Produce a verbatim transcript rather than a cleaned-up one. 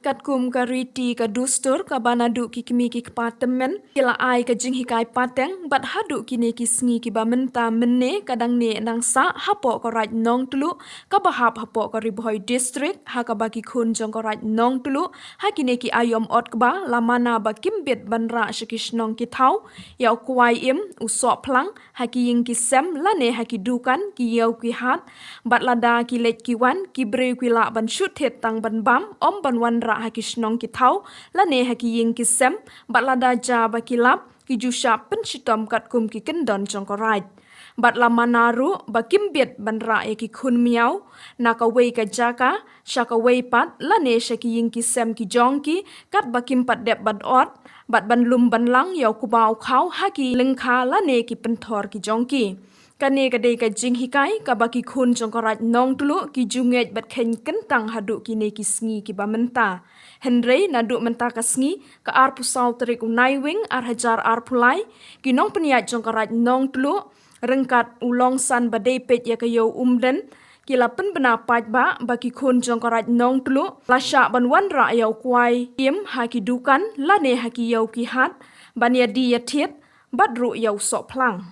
Katkum ka riti ka dustur kaba naduh ki kmie ki kpa tymmen ki la ai ka jinghikai pateng, bad haduh kine ki sngi kiba mynta mynne ka dang neh nang sah hapoh ka Raid Nongtluh kaba hap hapoh ka Ri Bhoi District, ha kaba ki khun jong ka Raid Nongtluh ha kine ki aiom ot kba la mana ba kim bit ban rah sha ki shnong ki thaw ïa u kwai im, u soh phlang ha ki ïing ki sem lane ha ki dukan, ki ïew ki hat, bad lada ki leit ki wan, ki briew ki lah ban shu thied tang ban bam, ym ban wanrah ha ki shnong ki thaw lane ha ki ïing ki sem, bad lada jia ba ki lap, ki ju shah pynshitom katkum ki kyndon jong ka Raid. Bad la mana ruh ba kim bit ban rah ïa ki khun miaw na kawei ka jaka sha kawei pat lane sha ki ïing ki sem ki jong ki, katba kim pat dep ban ot bad ban lum ban lang ïa u kba u khaw ha ki lyngkha lane ki pynthor ki jong ki. Kane ka dei ka jinghikai kaba ki khun jong ka Raid Nongtluh ki ju ngeit bad kheiñ kyntang haduh kine ki sngi kiba mynta. Hynrei naduh mynta ka sngi, ka arphew saw tarik u Naiwieng ar hajar arphew lai, ki nongpynïaid jong ka Raid Nongtluh ryngkat u Longsan ba dei peit ïa ka Ïew Umden, ki la pynbna paidbah ba ki khun jong ka Raid Nongtluh la shah ban wanrah ïa u kwai im ha ki dukan lane ha ki ïew ki hat, ban ïa die ïa thied, bad ruh ïa u soh phlang.